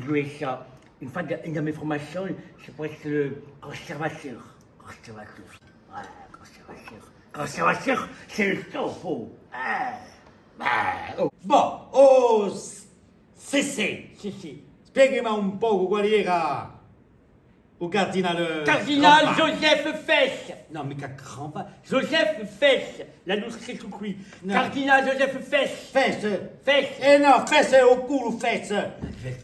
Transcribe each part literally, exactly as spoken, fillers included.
Oui, ça. Une fois de, une de mes formations, c'est pour être le conservateur. Conservateur. Voilà, conservateur. Conservateur, c'est le top. Ah, bah, oh. Bon, oh, s-, Cécé. Cécé. Spieghami un pocu quale era u cardinale Cardinal Granval. Joseph Fesch. Nò, micca Granval. Joseph Fesch. L'anu scrittu quì. Nò. Cardinal Joseph Fesch. Fesch. Fesch. Eh nò, Fesch hè u culu, Fesch.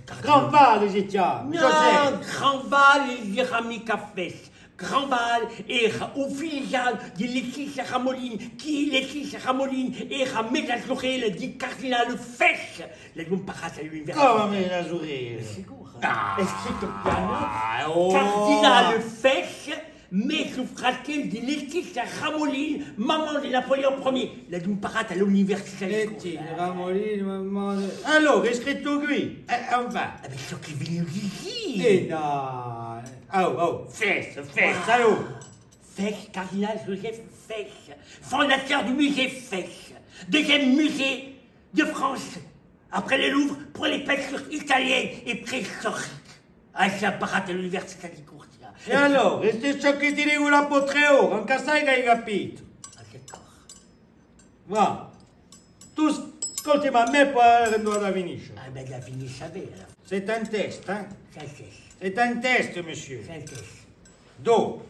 Cardinal. Granval si chjama. Nò, Joseph. Granval era micca Fesch. Granval era u figliolu di Laetitia Ramolin, chì Laetitia Ramolin era mezza surella di Cardinal Fesch. L'aghju imparata à l'università. Cumu mezza surella? Hè sicuru. Ah. Hè scrittu quì, nò? Oh. Cardinal Fesch, mezzu fratellu di Laetitia Ramolin, maman di Napoléon premier. L'aghju imparata à l'università di Corsica. Laetitia Ramolin, maman di... Allora, hè scrittu quì. Eh, enfin. Eh, ma ciò chì vi dicu. Eh, nò. Oh, oh, Fesch, Fesch, allora. Fesch, Cardinal Joseph Fesch, fondateur du musée Fesch, deuxième musée de France, après le Louvre, pour les peintures italiennes et préhistoriques. Ah, ci l'aghju imparata à l'università di Corsica. È allora, hè ciò chì ti dicu dapoi trè ore, ancu assai ch'hai capitu. Ah, d'accordu. Và. Tù s-, ascoltami à mè, po induve a finisci. Ah, bè, a finisci bè, allora. C'est un test, hein? C'est un test. C'est un test, monsieur. C'est un test. Donc,